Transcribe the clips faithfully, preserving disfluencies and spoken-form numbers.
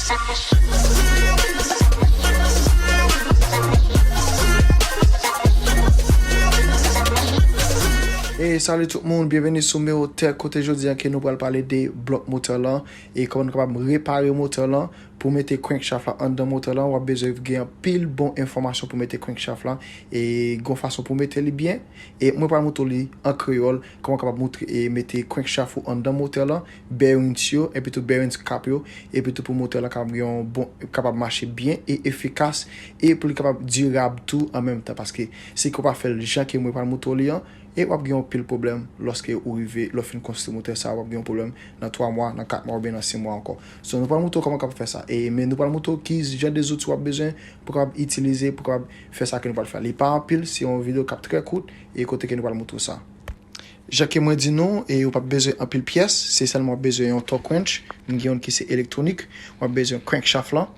E salut tout moun, byenveni sou Meotech, kote jodi a ke nou pral pale de blòk motè lan e kòman nou kapab repare motè lan. Pou mete crankshaft la anndan motè lan, w ap bezwen gen anpil bon enfòmasyon pou mete crankshaft lan e gon fason pou mete li byen. E mwen pral montre w li an kreyòl, kòman w kapab moutre e mete crankshaft ou anndan motè lan, bearings yo, epi tou bearings cap yo, epi tou pou motè lan kapab gen yon bon, kapab mache byen e efikas, e pou li kapab dirab tou an menm tan, paske si ke w pa fè l jan ke mwen pral montre w li an, e w ap gen yon pil pwoblèm lòske ou rive, lè w fin konstwi motè sa, w ap gen yon pwoblèm nan twa mwa, nan kat mwa oubyen nan sis mwa ankò. So, nou pral montre w kòman w kapab fè sa. E, men nou pral montre w ki jan de zouti w ap bezwen pou w kapab itilize, pou w kapab fè sa ke nou pral fè. Li pa anpil, se yon videyo k ap trè kout, e kote ke nou pral montre w sa. Jan ke mwen di nou, e ou p ap bezwen anpil pyès, se sèlman w ap bezwen yon torque wrench, m gen youn ki se elektwonik, w ap bezwen crankshaft lan,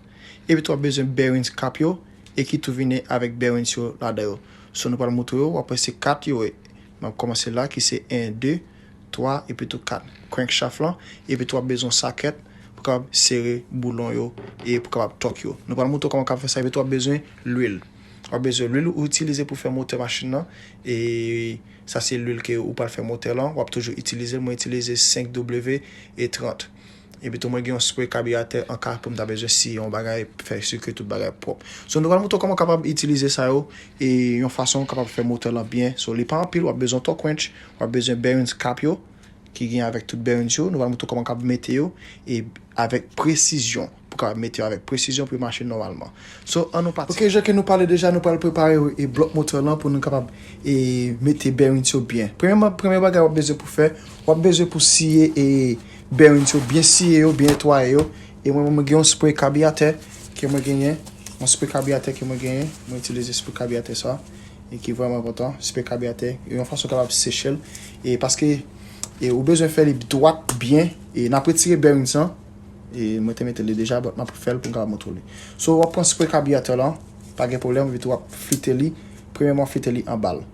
epi tou w ap bezwen bearings cap yo, e ki tou vini avèk bearings yo ladan yo. So, nou pral montre yo, w ap wè se kat yo ye. M ap kòmanse la, ki se en, de, twa, epi tou kat. Crankshaft lan, epi tou w ap bezwen sakèt pou kapab sere boulon yo e pou kapab torque yo. Nou pral montre w kòman w kapab fè sa, epi tou w ap bezwen lwil. W ap bezwen lwil ou itilize pou fè motè machin nan, e sa se lwil ke ou pral fè motè lan, w ap toujou itilize l. Mwen itilize senk W e trant. Epi tou mwen gen yon spray kabiratè an ka pou m ta bezwen siye yon bagay, fè si ke tout bagay pwòp. So, nou pral montre w kòman w kapab itilize sa yo, e yon fason w kapab fè motè lan byen. So, li pa anpil, w ap bezwen torque wrench, w ap bezwen bearings cap yo, ki gen avèk tout bearings yo. Nou pral montre w kòman w kapab mete yo, e avèk presizyon. Pou w kapab mete yo avèk presizyon pou yo mache nòmalman. So, ann nou pati. Ok, jan ke nou pale deja, nou pral prepare, e, blòk motè lan pou nou kapab, e, mete bearings yo byen. Premyèman, premye bagay w ap bezwen pou fè, w ap bezwen pou siye, e, bearings yo, byen siye yo, byen netwaye yo. E mwen, mwen gen yon spray kabiratè ke mwen genyen. Yon spray kabiratè ke mwen genyen. Mwen itilize spray kabiratè sa. E ki vrèman enpòtan. Spray kabiratè. Yon fason kapab seche l. E paske, e ou bezwen fè li dwat byen. E n ap retire bearings lan. E mwen te mete li deja, but m ap fè l pou m kapab montre w li. So, w ap pran spray kabiratè lan. Pa gen pwoblèm, epi tou w ap flite li. Premyèman, w ap flite li anba l.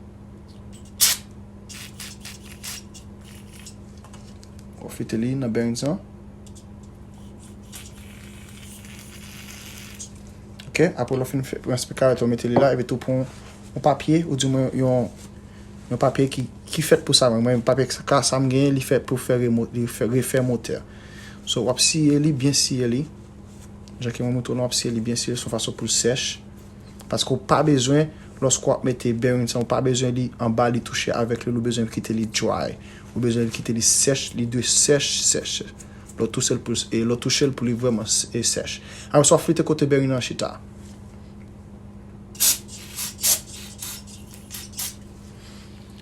W ap flite li nan bearings lan. Ok, apre lè w fin fè, pran spray kabiratè, w mete li la, epi tou pran yon papye, ou di mwen yon, yon papye ki, ki fèt pou sa, mwen, mwen, papye ka sa m genyen, li fèt pou fè remo-, li fè, refè motè. So, w ap siye li, byen siye li. Jan ke mwen montre w lan, w ap siye li byen siye, se yon fason pou l sèch. Paske w pa bezwen, lòske w ap mete bearings lan, w pa bezwen li anba, li touche avèk lwil, ou bezwen kite li dry. Ou bezwen kite li sèch, li dwe sèch, sèch. Lè w touche l pou, e lè w touche l pou li vrèman s-, e sèch. Apre sa, w ap flite kote bearing lan chita.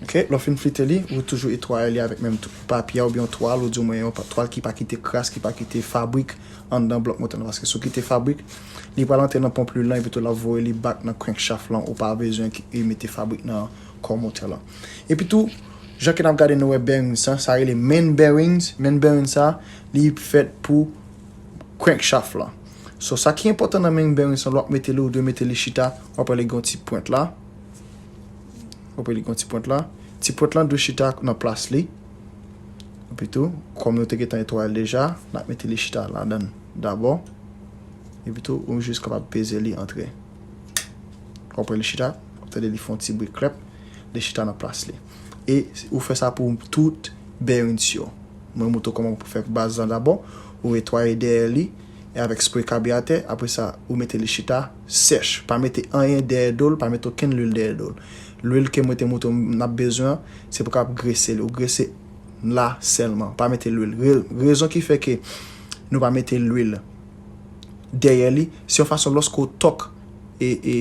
Ok, lè w fin flite li, ou toujou etwaye li avèk menm tou papye a oubyen yon twal, ou di omwen yon pa-, twal ki pa kite kras, ki pa kite fabrik anndan blòk motè lan. Paske si w kite fabrik, li pral antre nan ponp lwil lan, epi tou l ap voye li back nan crankshaft lan, ou pa bezwen ki, e mete fabrik nan kò motè lan. Epi tou, jan ke n ap gade nou wè bearings sa, sa rele main bearings, main bearings sa, li fèt pou crankshaft lan. So, sa ki enpòtan nan main bearings lan, lè w ap mete li, ou dwe mete li chita, w ap wè li gen yon ti pwent la. Ou wè li gen yon ti pwent la. Ti pwent lan dwe chita nan plas li. Epi tou, kòm nou te gentan netwaye l deja, n ap mete li chita ladan l dabò. Epi tou, ou jis kapab peze li antre. W ap wè li chita, w ap tande li fè yon ti bri klèp, li chita nan plas li. E ou fè sa pou tout bearings yo. Mwen montre w kòman pou fè baz lan dabò. Ou netwaye dèyè li, e avèk spray kabiratè, apre sa, ou mete li chita sèch. Pa mete anyen dèyè do l, pa mete okenn lwil dèyè do l. Lwil ke mwen te montre w n ap bezwen an, se pou kapab grese li. Ou grese la sèlman, pa mete lwil. Re-, rezon ki fè ke nou pa mete lwil dèyè li, se yon fason lòske w tòk e, e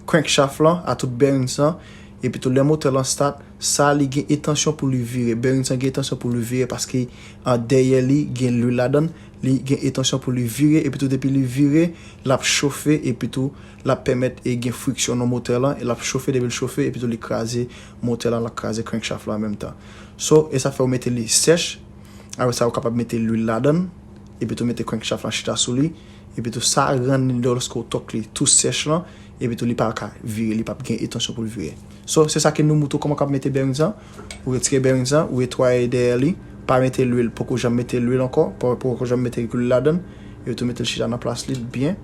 crankshaft lan a tout bearings lan, epi tou lè motè lan start, sa li gen entansyon pou li vire. Bearings lan gen entansyon pou li vire paske an dèyè li gen lwil ladan l, li gen entansyon pou li vire, epi tou depi li vire, l ap chofe, epi tou l ap pèmèt e gen friksyon nan motè lan, e l ap chofe, depi l chofe, epi tou li kraze motè lan, l ap kraze crankshaft lan an menm tan. So, e sa fè ou mete li sèch, apre sa ou kapab mete lwil ladan l, epi tou mete crankshaft lan chita sou li, epi tou sa rann li lòske ou tòk li tou sèch lan, epi tou li pa ka vire, li p ap gen entansyon pou l vire. So, se sa ke nou montre w kòman w kab mete bearings lan. Ou retire bearings lan, ou netwaye dèyè li, pa mete lwil, poko janm mete lwil ankò, pa-, poko janm mete lwil ladan l, Epi tou mete l chita nan plas li byen.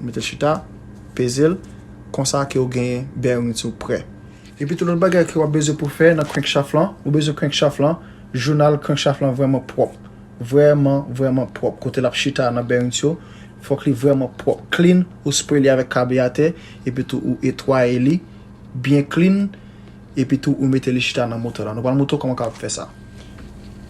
Mete l chita, peze l, konsa ke w genyen bearings ou prè. Epi tou lòt bagay ke w ap bezwen pou fè nan crankshaft lan, ou bezwen crankshaft lan, jounal crankshaft lan vrèman pwòp. Vrèman, vrèman pwòp. Kote l ap chita nan bearings yo, fòk li vrèman pwòp. Clean, ou spray li avèk kabyatè, epi tou ou etwaye li, byen clean, epi tou ou mete li chita nan motè la. Nou pral montre w kòman w kapab fè sa.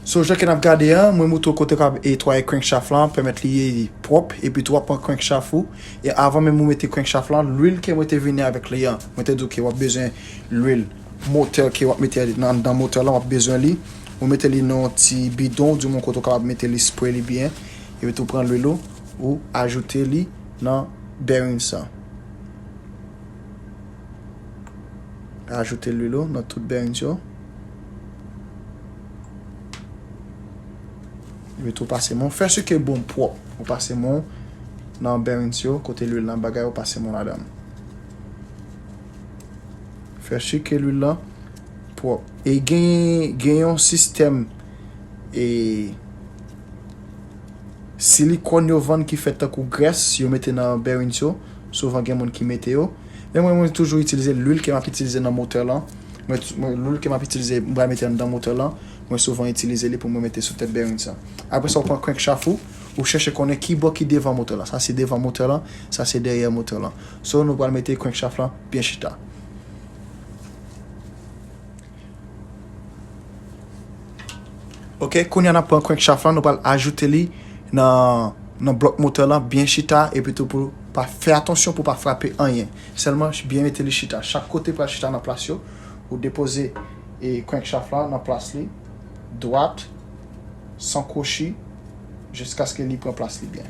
So, jan ke n ap gade an, mwen montre w kote w kapab etwaye crankshaft lan, pèmèt li pwòp, epi tou w ap pran crankshaft ou, e avan menm ou mete crankshaft lan, lwil ke mwen te vini avèk li an, mwen te di w ke w ap bezwen lwil motè ke w ap mete nan, nan motè lan, w ap bezwen li. Ou mete li nan yon ti bidon, di mwen kote w kapab mete li, spray li byen, epi tou pran lwil ou, ou ajoute li nan bearings lan. Ajoute lwil ou nan tout bearings yo. Epi tou pase men w. Fè si ke bon pwòp. Ou pase men w nan bearings yo, kote lwil nan bagay, ou pase men w ladan l. Fè si ke lwil lan pwòp. E gen, gen yon sistèm e silikòn yo vann ki fèt tankou grès, yo mete nan bearings yo. Souvan gen moun ki mete yo. Men mwen, mwen toujou itilize lwil ke m ap itilize nan motè lan. Mwen, mwen, lwil ke m ap itilize, m pral mete anndan motè lan. Mwen souvan itilize li pou mwen mete sou tèt bearings lan. Apre sa, ou pran crankshaft ou, ou chèche konnen ki bò ki devan motè lan. Sa se devan motè lan, sa se dèyè motè lan. So, nou pral mete crankshaft lan byen chita. Ok, kounye a n ap pran crankshaft lan, nou pral ajoute li nan, nan blòk motè lan byen chita, epi tou pou pa fè atansyon pou pa frape anyen. Sèlman byen mete li chita. Chak kote pral chita nan plas yo. Ou depoze e crankshaft lan nan plas li, dwat, san kwochi, jiskaske li pran plas li byen.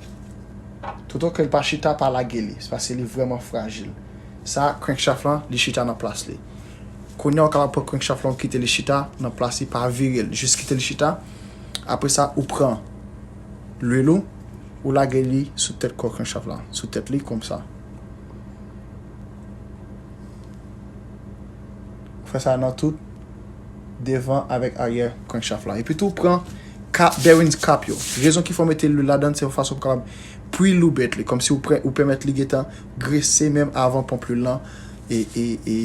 Toutotan ke l pa chita, pa lage li, paske li vrèman frajil. Sa, crankshaft lan, li chita nan plas li. Kounye a, ou kapab pran crankshaft lan, ou kite li chita nan plas li, pa vire l, jis kite li chita. Apre sa, ou pran lwil ou, ou lage li sou tèt kò crankshaft lan, sou tèt li, konsa. Ou fè sa nan tout devan avèk aryè crankshaft lan. Epi tou, pran kap, bearings kap yo. Rezon ki fè w mete lwil ladan l, se yon fason pou kapab pre-lubate li, kòmsi ou pre-, ou pèmèt li gentan grese menm avan ponp lwil lan e, e, e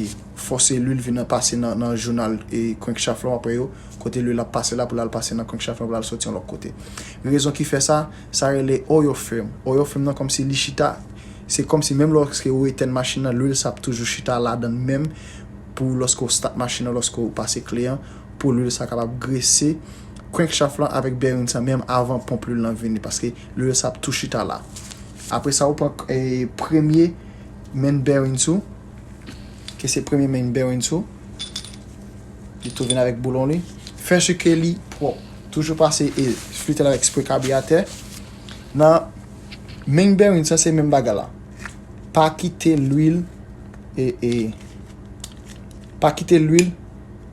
fòse lwil vin nan pase nan, nan jounal e crankshaft lan, apre yo, kote lwil ap pase la, pou l al pase nan crankshaft lan, pou l al soti yon lòt kote. Rezon ki fè sa, sa rele oil film. Oil film nan kòmsi li chita, se kòmsi menm lòske ou etèn machin nan, lwil sa ap toujou chita ladan l menm, pou lòske ou start machin nan, lòske ou pase kle an, pou lwil sa kapab grese crankshaft lan avèk bearings lan menm avan ponp lwil lan vini, paske lwil sa ap tou chita la. Apre sa, ou pran, e, premye main bearings ou, ke se premye main bearings ou, li tou vin avèk boulon li. Fè si ke li pwòp. Toujou pase e flite l avèk spray kabyatè. Nan main bearings lan, se menm bagay la. Pa kite lwil, e, e, pa kite lwil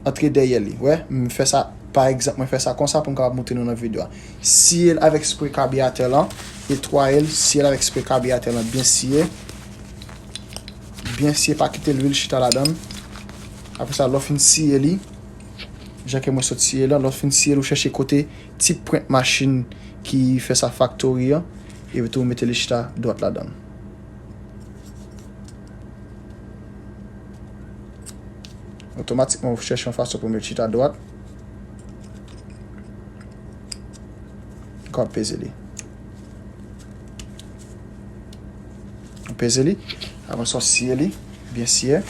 antre dèyè li. Wè, m fè sa, pa egzanp, mwen fè sa konsa pou m kapab montre nou nan videyo a. Siye l avèk spray kabyatè lan, etwaye l, siye l avèk spray kabyatè lan, byen siye. Byen siye, pa kite lwil chita ladan l. Apre sa, lè w fin siye li, jan ke mwen sot siye la, lè w fin siye l, ou chèche kote ti pwent machin ki fè sa factory an, epi tou ou mete li chita dwat ladan l. Otomatikman, ou chèche yon fason pou met chita dwat. Ou kapab peze li. Ou peze li. Apre sa, w siye li. Byen siye.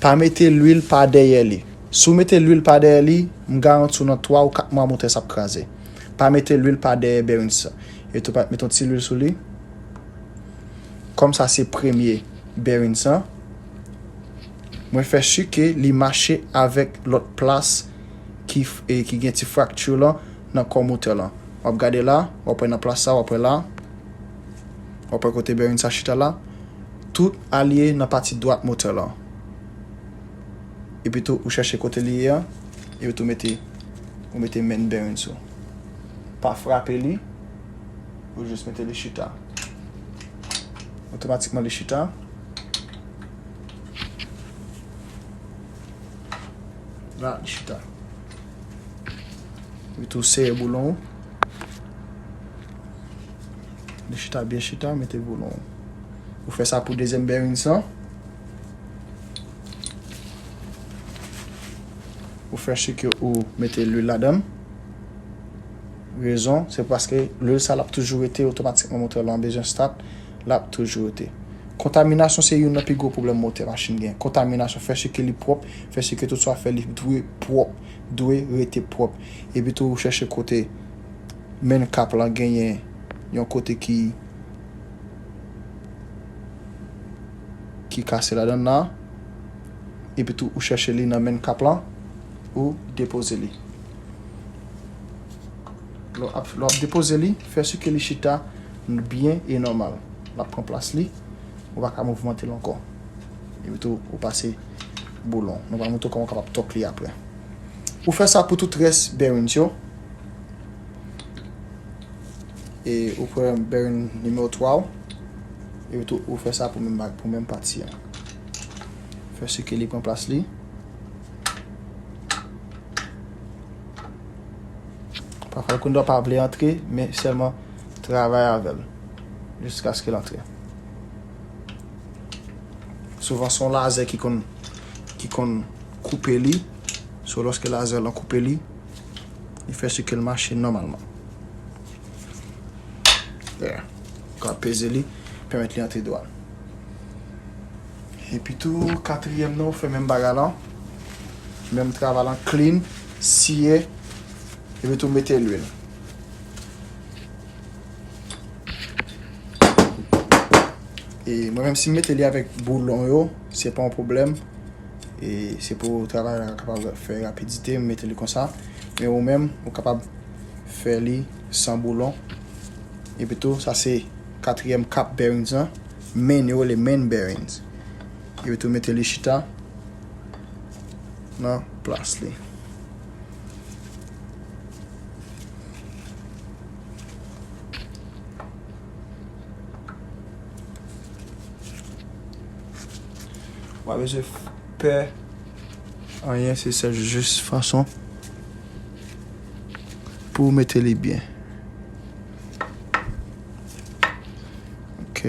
Pa mete lwil pa dèyè li. Si w mete lwil pa dèyè li, m garanti w nan twa ou kat mwa motè sa ap kraze. Pa mete lwil pa dèyè bearings sa. E tou pa mete yon ti lwil sou li. Kòm sa se premye bearings lan, mwen fè si ke li mache avèk lòt plas ki, e, ki gen ti fracture lan nan kò motè lan. W ap gade la, w ap wè nan plas sa, w ap wè la. W ap wè kote bearings sa chita la. Tout alye nan pati dwat motè lan. Epi tou, ou chèche kote li ye an, epi tou mete, ou mete main bearings ou. Pa frape li, ou jis mete li chita. Otomatikman li chita. La, li chita. Epi tou sere boulon ou. Li chita byen chita, mete boulon ou. Ou fè sa pou dezyèm bearings lan. Ou fè si ke ou mete lwil ladan l. Rezon, se paske lwil sa l ap toujou rete otomatikman motè lan bezwen start, l ap toujou rete. Kontaminasyon se youn nan pi gwo pwoblèm motè machin gen. Kontaminasyon, fè si ke li pwòp, fè si ke tout sa w ap fè li dwe pwòp, dwe rete pwòp. Epi tou ou chèche kote menn kap lan genyen yon kote ki ki kase ladan nan, epi tou ou chèche li nan menn kap lan, ou depoze li. Lè w ap, lè w ap depoze li, fè si ke li chita byen e nòmal. L ap pran plas li, ou pa ka mouvmante l ankò. Epi tou ou pase boulon. Nou pral montre w kòman w kapab tòk li apre. Ou fè sa pou tout rès bearings yo. E ou pran bearing nimewo twa w. Epi tou ou fè sa pou menm, pou menm pati an. Fè si ke li pran plas li. Pafwa l konn pa vle antre, men sèlman travay avè l jiskaske l antre. Souvan se yon lazè ki konn, ki konn koupe li. So lòske lazè lan koupe li, li fè si ke l mache nòmalman. Yeah. Ou ka peze li, pèmèt li antre dwat. Epi tou katriyèm nan ou fè menm bagay lan. Menm travay lan, clean, siye, epi tou mete lwil. E mwen menm si m mete li avèk boulon yo, se pa yon pwoblèm. E se pou travay la kapab fè rapidite, m mete li konsa. Men ou menm, ou kapab fè li san boulon. Epi tou, sa se katriyèm kap bearings lan. Main, yo rele main bearings. Epi tou mete li chita nan plas li. W pa bezwen pè anyen, se sèl jis fason pou w mete li byen. Ok.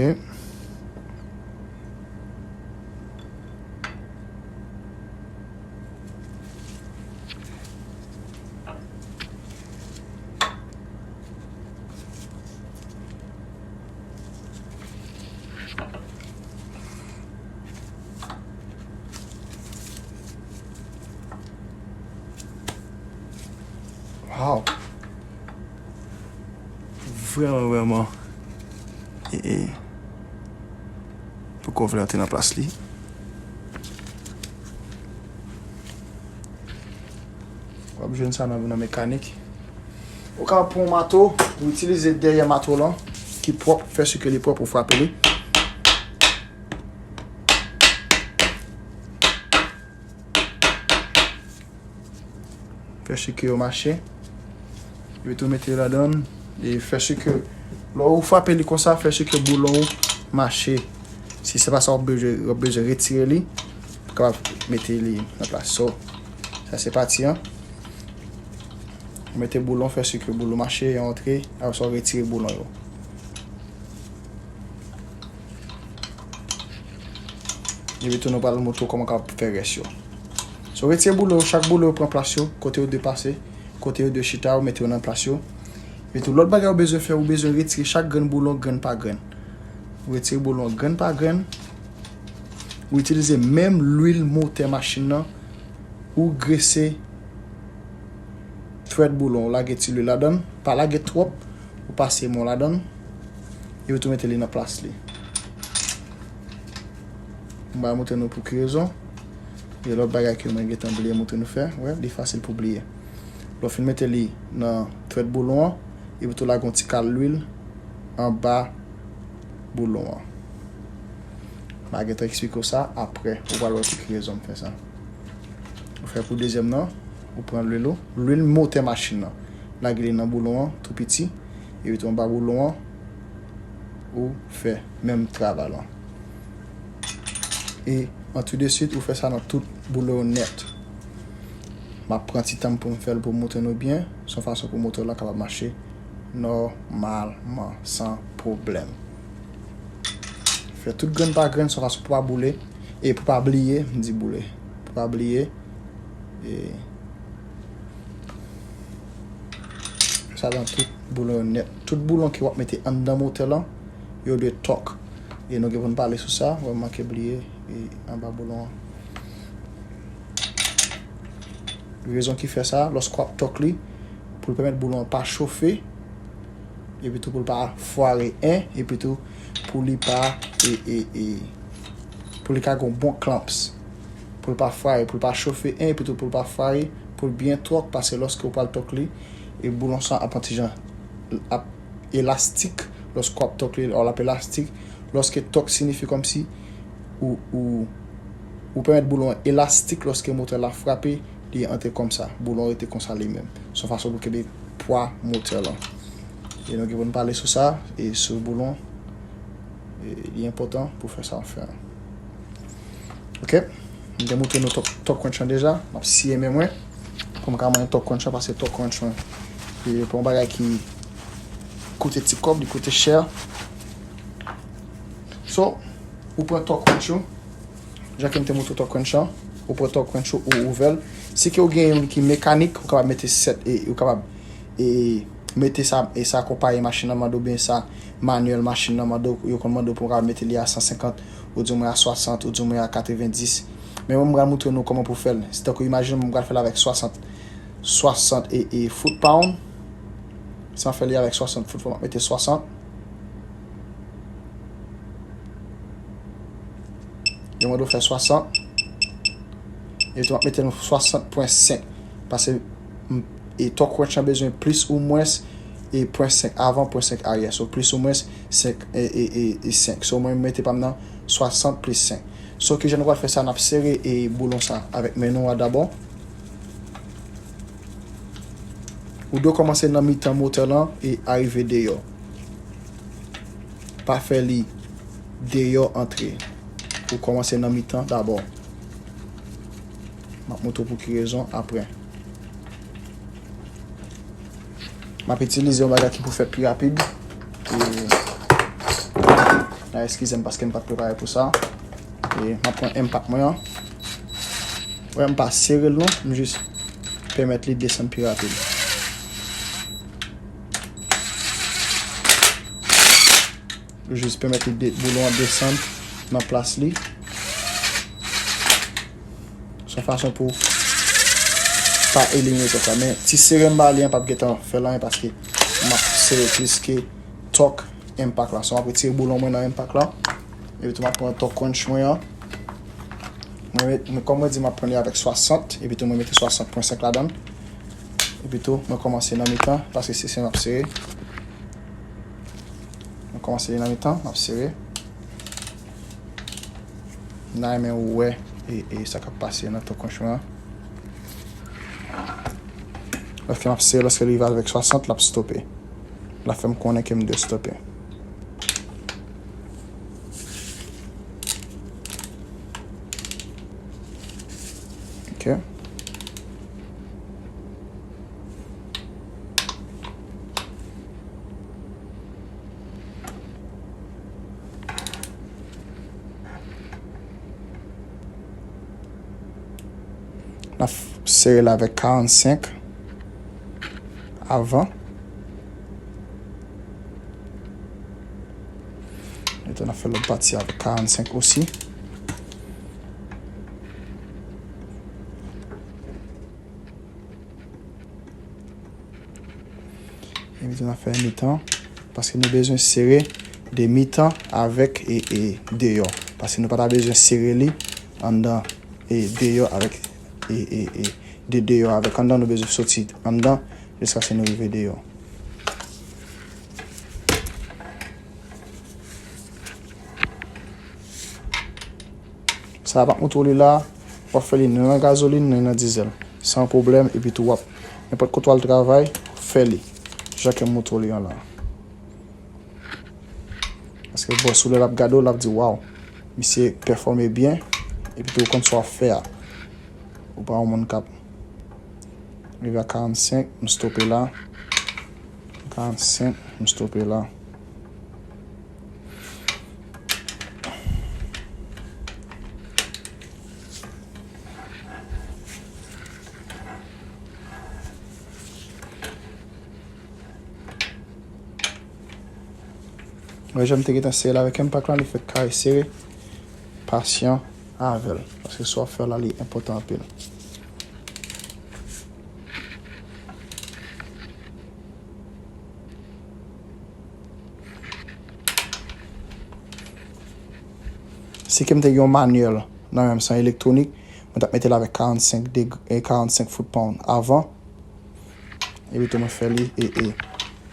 Wow. Vrèman, vrèman. E, e. Poko vle antre nan plas li. W ap jwenn sa nan, nan mekanik. Ou ka pran yon mato, ou itilize dèyè mato lan, ki pwòp, fè si ke li pwòp, ou frape li. Fè si ke yo mache. Epi tou mete yo ladan l. E fè si ke, lè ou frape li konsa, fè si ke boulon ou mache. Si se pa sa, w ap bezwen, w ap bezwen retire li. Pou kapab mete li nan plas. So, sa se pati an. Mete boulon, fè si ke boulon mache, yo antre. Apre sa, w retire boulon yo. Epi tou nou pral montre w kòman w kapab fè rès yo. So, retire boulon yo, chak boulon yo pran plas yo, kote yo dwe pase, kote yo dwe chita, ou mete yo nan plas yo. Epi tou lòt bagay ou bezwen fè, ou bezwen retire chak grenn boulon, grenn pa grenn. Ou retire boulon grenn pa grenn. Ou itilize menm lwil motè machin nan, ou grese thread boulon, ou lage ti lwil ladan l, pa lage twòp, ou pase men w ladan l, epi tou mete li nan plas li. M pral montre nou pou ki rezon. E lòt bagay ke mwen gentan bliye montre nou fè, wè, li fasil pou bliye. Lè w fin mete li nan thread boulon an, epi tou lage yon ti kal lwil anba boulon an. M a gentan eksplike w sa, apre ou pral wè pou ki rezon m fè sa. Ou fè pou dezyèm nan, ou pran lwil ou, lwil motè machin nan. Lage li nan boulon an, tou piti, epi tou anba boulon an, ou fè menm travay lan. E an tou de swit, ou fè sa nan tout boulon yo nèt. M ap pran ti tan m pou m fè l pou m montre nou byen, se yon fason pou motè lan kapab mache nòmalman, san pwoblèm. Fè tout grenn pa grenn, se yon fason pou pa boule, e pou pa bliye, m di boule, pou pa bliye, e sa nan tout boulon yo nèt. Tout boulon ke w ap mete anndan motè lan, yo dwe tòk. E nou gen pou n pale sou sa, wè m manke bliye, e anba boulon an. Rezon ki fè sa, lòske w ap tòk li, pou l pèmèt boulon an pa chofe, epi tou pou l pa fware en, epi tou pou li pa, e, e, e, pou li ka gen yon bon clamps. Pou l pa fware, pou l pa chofe en, epi tou pou l pa fware, pou l byen tòk, paske lòske w pral tòk li, e boulon sa ap yon ti jan, ap elastik, lòske w ap tòk li, l ap elastik. Lòske tòk siyifi kòmsi ou, ou, ou pèmèt boulon an elastik lòske motè la frape, li antre kòmsa. Boulon rete konsa li menm. Se yon fason pou kenbe pwa motè lan. E nou gen pou n pale sou sa, e sou boulon, e li enpòtan pou fè sa w fè an. Ok? M te montre nou torque, torque wrench lan deja. M ap siye men mwen. Pou m ka manyen torque wrench lan, paske torque wrench lan, e, pa yon bagay ki koute ti kòb, li koute chè. So, ou pran torque wrench ou, jan ke m te montre w torque wrench lan, ou pran torque wrench ou, ou ouvè l. Si ke w gen youn ki mekanik, ou kapab mete sèt, e, ou kapab, e, mete sa, e sa konpayi machin nan mande w, oubyen sa manyèl machin nan mande w, yo konn mande w pou w kapab mete li a san senkant, ou di mwen a swasant, ou di mwen a katrevenndis. Men mwen, m pral montre nou kòman pou fè l. Se tankou, imajine mwen, m pral fè l avèk swasant, swasant e, e foot pound. Si m ap fè li avèk swasant foot pound, m ap mete swasant. Yo mande w fè swasant. Epi tou, m ap mete nou swasant pwen senk. Paske, m, e torque wrench lan bezwen plis ou mwens, e pwen senk avan, pwen senk aryè. So, plis ou mwens senk, e, e, e, e senk. So, mwen, m mete pa m nan swasant plis senk. So, kijan nou pral fè sa? N ap sere, e, boulon sa avèk men nou a dabò. Ou dwe kòmanse nan mitan motè lan e arive deyò. Pa fè li deyò antre. Ou kòmanse nan mitan dabò. M ap montre w pou ki rezon apre. M ap itilize yon bagay ki pou fèt pi rapid. E, n a eskize m paske m pa t prepare pou sa. E m ap pran impact mwen an. Wè, m pa sere l non, m jis pèmèt li desann pi rapid. Jis pèmèt li de-, boulon an desann nan plas li. Se yon fason pou pa elimine tòk la. Men ti sere m ba li an p ap gentan fè l anyen paske m ap sere plis ke tòk impact la. So, m ap retire boulon mwen nan impact la. Epi tou, m ap pran tòk wrench mwen an. Mwen met, mwen, kòm mwen di, m ap pran li avèk swasant. Epi tou, mwen mete swasant pwen senk ladan l. Epi tou, mwen kòmanse nan mitan, paske se, se m ap sere. Mwen kòmanse li nan mitan, m ap sere. M ta renmen ou wè, e, e sa k ap pase nan tòk wrench mwen an. Lòske m ap sere, lòske li rive avèk swasant, l ap stope. L ap fè m konnen ke m dwe stope. Ok. N ap sere l avèk karannsenk avan. Etan n ap fè lòt pati avèk karannsenk osi. Epi tou n ap fè mitan, paske nou bezwen sere de mitan avèk e, e deyò. Paske nou pa ta bezwen sere li anndan e deyò avèk e, e, e de deyò avèk anndan, nou bezwen soti anndan jiskaske nou rive deyò. Sa a m ap montre w li la, w ap fè li ni nan gazolin, ni nan dizèl. San pwoblèm, epi tou w ap, nenpòt kote w al travay, fè li. Jan ke m montre w li an la. Paske bòs ou lè l ap gade w, l ap di, "Waw, misye pèfòme byen," epi tou w konn sa w ap fè a. Ou pa yon moun k ap Rive a karannsenk, m stope la. Karannsenk, m stope la. Mwen, jan m te gentan sere l avèk enpak lan, li fèk kare sere. Pasyan avè l. Paske sa w ap fè la, li enpòtan anpil. Si ke m te gen yon manyèl nan men m, san elektwonik, mwen t ap mete l avèk karannsenk deg-, e karannsenk foot pound avan. Epi tou mwen fè li, e, e.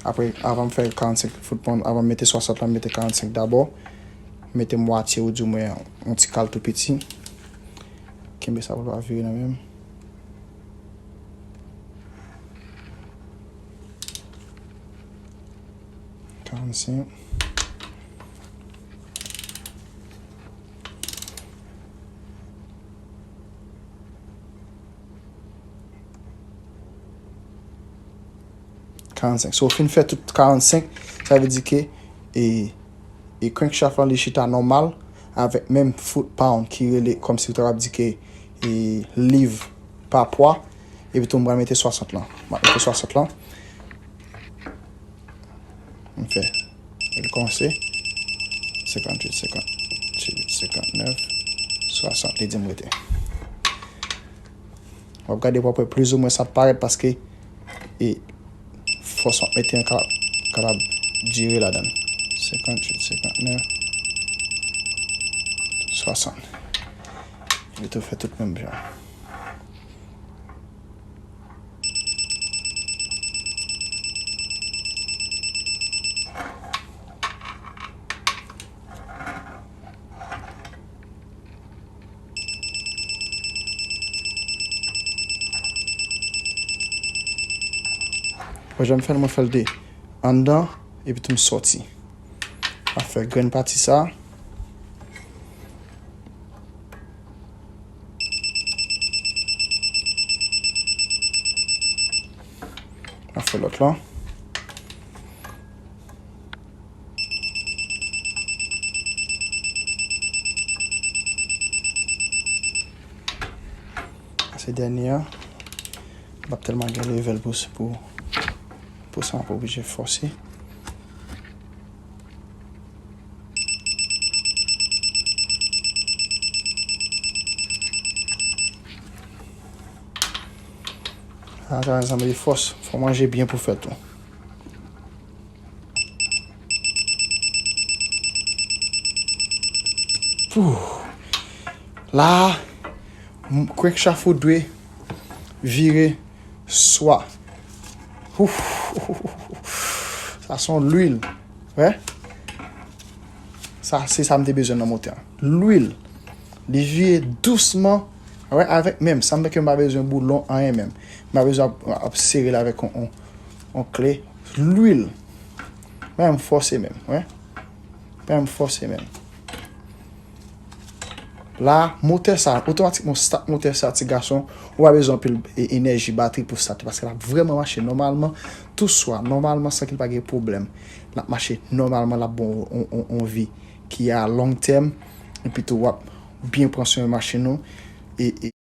Apre, avan m fè karannsenk foot pound, avan m mete swasant la, m mete karannsenk dabò. Mete mwatye ou di mwen yon ti kal tou piti. Kenbe sa pou l pa vire nan men m. Karannsenk. Karannsenk. So, w fin fè tout karannsenk, sa vle di ke, e, e crankshaft lan li chita nòmal avèk menm foot pound ki rele kòmsi w ta ap di ke, e, liv pa pwa. Epi tou m pral mete swasant lan. M ap mete swasant lan. M fè. Li kòmanse. Senkanntuit, senkanntuit, senkantnèf, swasant. Li di m rete. W ap gade pou w ap wè plizoumwen sa ap parèt paske e fòs w ap mete an ka, kapab dire ladan l. Senkanntuit, senkantnèf, swasant. Li tou fè tout menm jan. Mwen, jan m fè l, mwen fè l de anndan, epi tou m sòti. M ap fè grenn pati sa. M ap fè lòt lan. Sa se dènye an. M p ap tèlman gen level pou, pou, pou sa, m ap oblije fòse. Sa, sa, sa mande fòs. Fò manje byen pou fè tou. Pou. La, m, crankshaft ou dwe vire swa. Ouf. Sa se yon lwil. Wè? Sa, se sa m te bezwen nan motè an. Lwil. Li vire dousman. Wè, avèk menm. Sa m fè ke m pa bezwen boulon, anyen menm. M pa bezwen ap, ap sere l avèk yon, yon, yon kle. Lwil. Men m fòse menm, wè. Men m fòse menm. La, motè sa, otomatikman, w start motè sa, ti gason, ou pa bezwen anpil e-, enèji batri pou start, paske l ap vrèman mache nòmalman, tou swa, nòmalman, san ke l pa gen pwoblèm. L ap mache nòmalman, l ap bon on, on, on vi ki a long tèm, epi tou w ap byen pran swen machin ou, e, e